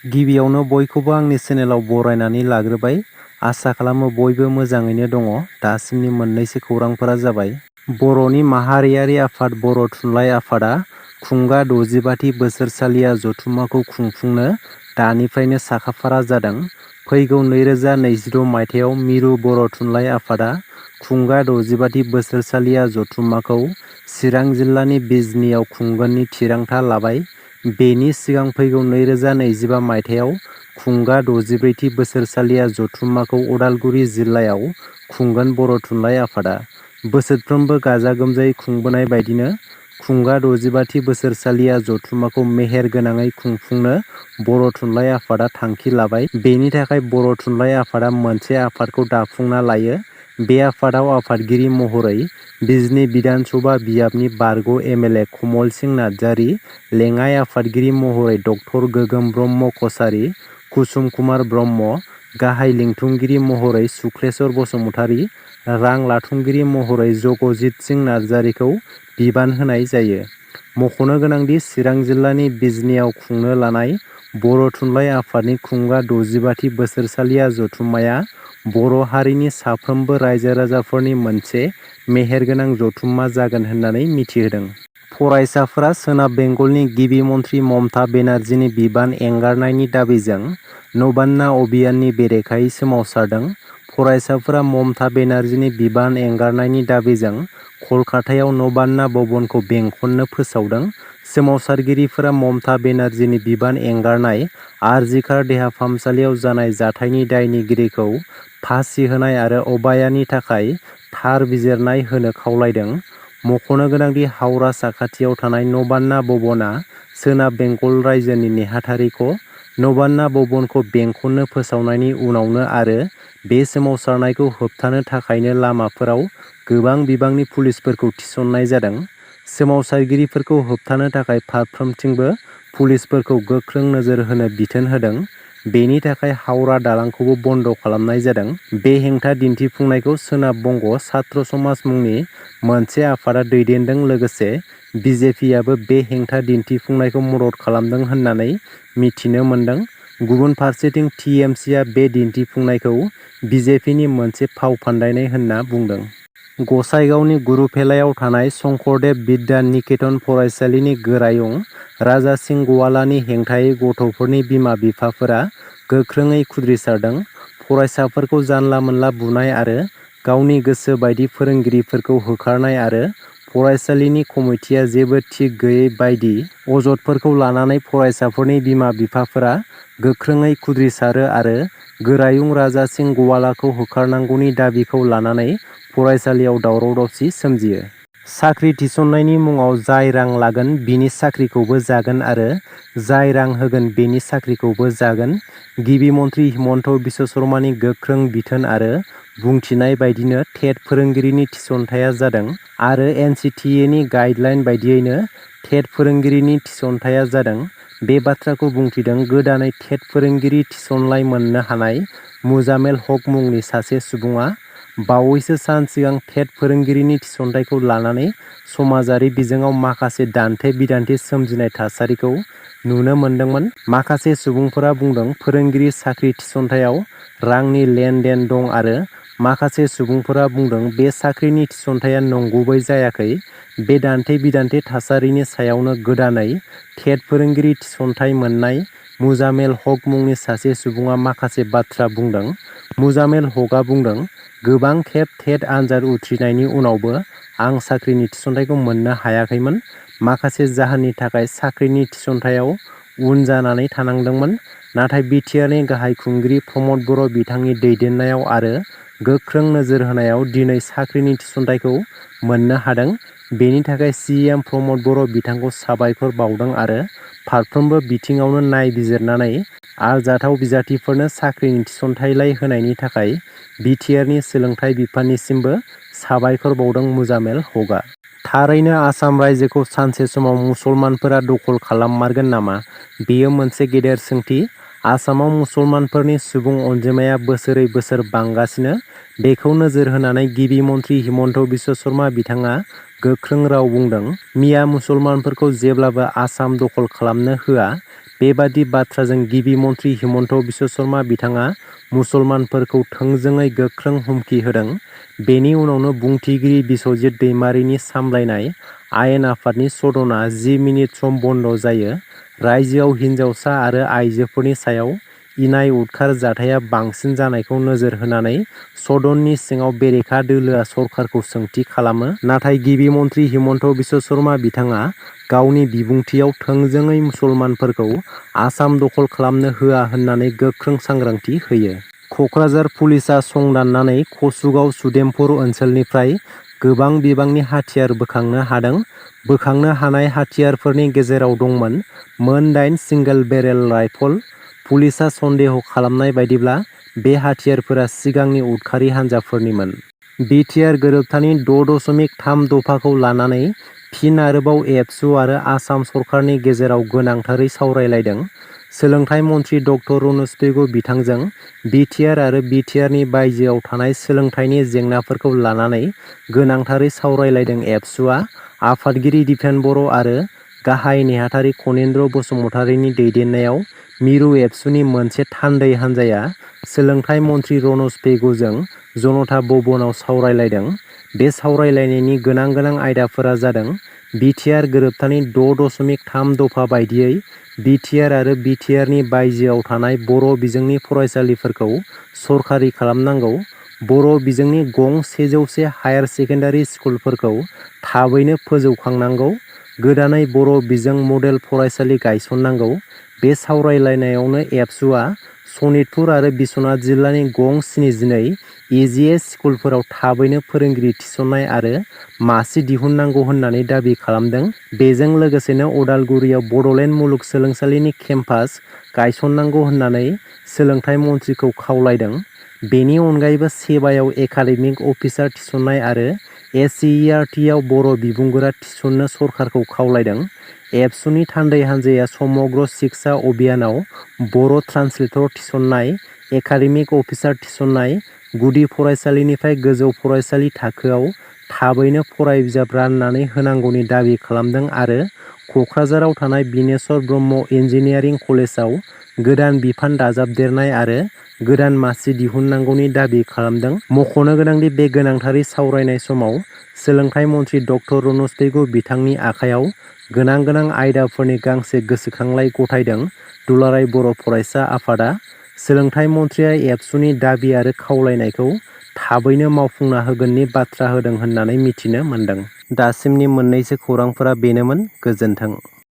गिबियावनो बयखौबो आंनि चेनेलाव बरायनानै लाग्रोबाय। आसा खालामो बयबो मोजाङैनो दङ। दासिमनि मोननैसो खौरांफोरा जाबाय। बर'नि माहारियारि आफाद बर' थुनलाइ आफादा खुंगा 65थि बोसोरसालिया जथुम्माखौ खुंफुंनो दानिफ्रायनो साखाफारा जादों। फैगौ 2026 मायथाइयाव मिरु बर' थुनलाइ आफादा खुंगा 65थि बोसोरसालिया जथुम्माखौ चिरां जिल्लानि बिजनीआव खुंगोननि थिरांथा लाबाय। बेनि सिगां फैगौ 2025 मायथाइयाव खुंगा 64थि बोसोरसालिया जथुम्माखौ उदालगुरि जिल्लायाव खुंगोन बर' थुनलाइ आफादा। बोसोरफ्रोमबो गाजा गोमजायै खुंबोनाय बायदिनो खुंगा 65थि बोसोरसालिया जथुम्माखौ मेहेर गोनाङै खुंफुंनो बर' थुनलाइ आफादा थांखि लाबाय। बेनि थाखाय बर' थुनलाइ आफादा मोनसे आफादखौ दाफुंना लायो। बे आफादाव आफादगिरि महरै बिजनी बिधान सभा बियाबनि बारग' एमएलए कमल सिंह नार्जारि, लेङाइ आफादगिरि महरै डक्टर गोगोम ब्रह्म कछारी, कुसुम कुमार ब्रह्म, गाहाय लिंथुमगिरि महरै सुक्लेस्वर बसुमतारी, रां लाथुमगिरि महरै जगजित सिंह नार्जारिखौ बिबान होनाय जायो। मख'नो गोनांदि चिरां जिल्लानि बिजनीआव खुंनो लानाय बर' थुनलाइ आफादनि खुंगा 65थि बोसोरसालिया जथुम्माया बर' हारिनि साफ्रोमबो रायजो राजाफोरनि मोनसे मेहेरगोनां जथुम्मा जागोन होननानै मिथिहोदों। फरायसाफोरा सोनाब बेंगलनि गिबि मन्थ्रि ममता बेनार्जीनि बिबान एंगारनायनि दाबिजों नबान्ना अभियाननि बेरेखायै सोमावसारदों। फरायसाफोरा ममता बेनार्जीनि बिबान एंगारनायनि दाबिजों कलकातायाव नबान्ना भवनखौ बेंखननो फोसावदों। सोमावसारगिरिफोरा ममता बेनार्जीनि बिबान एंगारनाय, आरजिकार देहा फाहामसालियाव जानाय जाथायनि दायनिगिरिखौ फासि होनाय आरो अबायानि थाखाय थार बिजिरनाय होनो खावलायदों। मख'नो गोनांदि हावड़ा साखाथियाव थानाय नबान्ना भवना सोनाब बेंगल रायजोनि नेहाथारिख'। नबान्ना भवनखौ बेंखननो फोसावनायनि उनावनो आरो बे सोमावसारनायखौ होबथानो थाखायनो लामाफोराव गोबां बिबांनि पुलिसफोरखौ थिसननाय जादों। सोमावसारगिरिफोरखौ होबथानो थाखाय फारफ्रोमथिंबो पुलिसफोरखौ गोख्रों नोजोर होनो बिथोन होदों। बेनि थाखाय हावड़ा दालांखौबो बन्द' खालामनाय जादों। बे हेंथा दिन्थिफुंनायखौ सोनाब बंग छात्र समाज मुंनि मोनसे आफादा दैदेनदों। लोगोसे बिजेपिआबो बे हेंथा दिन्थिफुंनायखौ मदद खालामदों होननानै मिथिनो मोन्दों। गुबुन फारसेथिं टिएमसिआ बे दिन्थिफुंनायखौ बिजेपिनि मोनसे फाव फान्दायनाय होनना बुंदों। गसाइगावनि गुरुफेलायाव थानाय शंकरदेव बिद्या निकेतन फरायसालिनि गोरायुं राजा सिंह गवालानि हेंथायै गथ'फोरनि बिमा-बिफाफोरा गोख्रोङै खुद्रिसारदों। फरायसाफोरखौ जानला मोनला बुनाय आरो गावनि गोसो बायदि फोरोंगिरिफोरखौ होखारनाय आरो फरायसालिनि कमिटिया जेबो थिक गैयै बायदि अजदफोरखौ लानानै फरायसाफोरनि बिमा-बिफाफोरा गोख्रोङै खुद्रिसारो आरो गोरायुं राजा सिंह गवालाखौ होखारनांगौनि दाबिखौ लानानै फरायसालियाव दावराव-दावसि सोमजियो। साख्रि थिसननायनि मुङाव जाय रां लागोन बिनि साख्रिखौबो जागोन आरो जाय रां होगोन बेनि साख्रिखौबो जागोन। गिबि मन्थ्रि हिमन्त बिश्व शर्मानि गोख्रों बिथोन आरो बुंथिनाय बायदिनो टेट फोरोंगिरिनि थिसनथाया जादों आरो एनसिटिएनि गाइडलाइन बायदियैनो टेट फोरोंगिरिनि थिसनथाया जादों। बे बाथ्राखौ बुंथिदों गोदानै टेट फोरोंगिरि थिसनलाइ मोननो हानाय मुजामेल हक मुंनि सासे सुबुङा। बावैसो सान सिगां टेट फोरोंगिरिनि थिसनथायखौ लानानै समाजारि बिजोङाव माखासे दान्थे-बिदान्थे सोमजिनाय थासारिखौ नुनो मोन्दोंमोन। माखासे सुबुंफोरा बुंदों फोरोंगिरि साख्रि थिसनथायाव रांनि लेन-देन दं आरो माखासे सुबुंफोरा बुंदों बे साख्रिनि थिसनथाया नंगुबै जायाखै। बे दान्थे-बिदान्थे थासारिनि सायावनो गोदानै टेट फोरोंगिरि थिसनथाय मोननाय मुजामेल हक मुंनि सासे सुबुङा माखासे बाथ्रा बुंदों। मुजामेल हकआ बुंदों गोबां खेब टेट आनजाद उथ्रिनायनि उनावबो आं साख्रिनि थिसनथायखौ मोननो हायाखैमोन। माखासे जाहोननि थाखाय साख्रिनि थिसनथायाव उन जानानै थानांदोंमोन। नाथाय बिटिआरनि गाहाय खुंगिरि प्रमद बर' बिथांनि दैदेननायाव आरो गोख्रों नोजोर होनायाव दिनै साख्रिनि थिसनथायखौ मोननो हादों। बेनि थाखाय सिएम प्रमद बर' बिथांखौ साबायखर बावदों आरो फारफ्रोमबो बिथिङावनो नायबिजिरनानै आरजाथाव बिजाथिफोरनो साख्रिनि थिसनथायलाइ होनायनि थाखाय बिटिआरनि सोलोंथाइ बिफाननिसिमबो साबायखर बावदों मुजामेल हकआ। थारैनो आसाम रायजोखौ सानसे समाव मुसलमानफोरा दखल खालाममारगोन नामा? बेयो मोनसे गेदेर सोंथि। आसामाव मुसलमानफोरनि सुबुं अनजिमाया बोसोरै बोसोर बांगासिनो। बेखौ नोजोर होनानै गिबि मन्थ्रि हिमन्त बिश्व शर्मा बिथाङा गोख्रों राव बुंदों मिया मुसलमानफोरखौ जेब्लाबो आसाम दखल खालामनो होआ। बेबादि बाथ्राजों गिबि मन्थ्रि हिमन्त बिश्व शर्मा बिथाङा मुसलमानफोरखौ थोंजोङै गोख्रों हुमखि होदों। बेनि उनावनो बुंथिगिरि बिस्वजित दैमारिनि सामलायनाय आयेन आफादनि सदना 10 मिनिट सम बन्द जायो। रायजोआव हिन्जावसा आरो आइजोफोरनि सायाव इनाय उदखार जाथाया बांसिन जानायखौ नोजोर होनानै सदननि सिङाव बेरेखा दोलोआ सरकारखौ सोंथि खालामो। नाथाय गिबि मन्थ्रि हिमन्त बिश्व शर्मा बिथाङा गावनि बिबुंथियाव थोंजोङै मुसलमानफोरखौ आसाम दखल खालामनो होआ होननानै गोख्रों सांग्रांथि होयो। कक्राझार पुलिसआ संदाननानै कसुगाव सुदेमपुर ओनसोलनिफ्राय गोबां बिबांनि हाथियार बोखांनो हादों। बोखांनो हानाय हाथियारफोरनि गेजेराव दंमोन मोन 8 सिंगेल बेरेल राइफल। पुलिसआ सन्देह खालामनाय बायदिब्ला बे हाथियारफोरा सिगांनि उदखारि हान्जाफोरनिमोन। बिटिआर गोरोबथानि 6.3 दफाखौ लानानै फिन आरोबाव एबसु आरो आसाम सरकारनि गेजेराव गोनांथारै सावरायलायदों। सोलोंथाइ मन्थ्रि डक्टर रनज पेगु बिथांजों बिटिआर आरो बिटिआरनि बायजोआव थानाय सोलोंथाइनि जेंनाफोरखौ लानानै गोनांथारै सावरायलायदों। एबसुआ आफादगिरि दिपेन बर' आरो गाहाय नेहाथारि खनीन्द्र बसुमतारीनि दैदेननायाव मिरु एबसुनि मोनसे थान्दै हान्जाया सोलोंथाइ मन्थ्रि रनज पेगुजों जनता भवनाव सावरायलायदों। बे सावरायलायनायनि गोनां आयदाफोरा जादों बिटिआर गोरोबथानि 6.3 दफा बायदियै बिटिआर आरो बिटिआरनि बायजोआव थानाय बर' बिजोंनि फरायसालिफोरखौ सरखारि खालामनांगौ। बर' बिजोंनि गं 101 हायार सेकेन्डारि स्कुलफोरखौ थाबैनो फोजौखांनांगौ। गोदानै बर' बिजों मडेल फरायसालि गायसननांगौ। बे सावरायलायनायावनो एबसुआ सनितपुर आरो बिस्वनाथ जिल्लानि गं 72 इजिएस स्कुलफोराव थाबैनो फोरोंगिरि थिसननाय आरो मासि दिहुननांगौ होननानै दाबि खालामदों। बेजों लोगोसेनो अदालगुरियाव बड'लेण्ड मुलुगसोलोंसालिनि केम्पास गायसननांगौ होननानै सोलोंथाइ मन्थ्रिखौ खावलायदों। बेनि अनगायैबो सेबायाव एकाडेमिक अफिसार थिसननाय आरो एससिइआरटिआव बर' बिबुंगोरा थिसननो सरकारखौ खावलायदों। एबसुनि थान्दै हान्जाया समग्र शिक्षा अभियानाव बर' ट्रान्सलेटर थिसननाय, एकाडेमिक अफिसार थिसननाय, गुदि फरायसालिनिफ्राय गोजौ फरायसालि थाखोआव थाबैनो फरायबिजाब राननानै होनांगौनि दाबि खालामदों आरो कक्राझाराव थानाय बिनेश्वर ब्रह्म इन्जिनियारिं कलेजाव गोदान बिफान दाजाबदेरनाय आरो गोदान मासि दिहुननांगौनि दाबि खालामदों। मख'नो गोनांदि बे गोनांथारै सावरायनाय समाव सोलोंथाइ मन्थ्रि डक्टर रनज पेगु बिथांनि आखायाव गोनां आयदाफोरनि गांसे गोसोखांलाइ गथायदों। दुलाराय बर' फरायसा आफादा सोलोंथाइ मन्थ्रिया एबसुनि दाबि आरो खावलायनायखौ थाबैनो मावफुंना होगोननि बाथ्रा होदों होननानै मिथिनो मोन्दों। दासिमनि मोननैसो खौरांफोरा बेनोमोन। गोजोन्थों।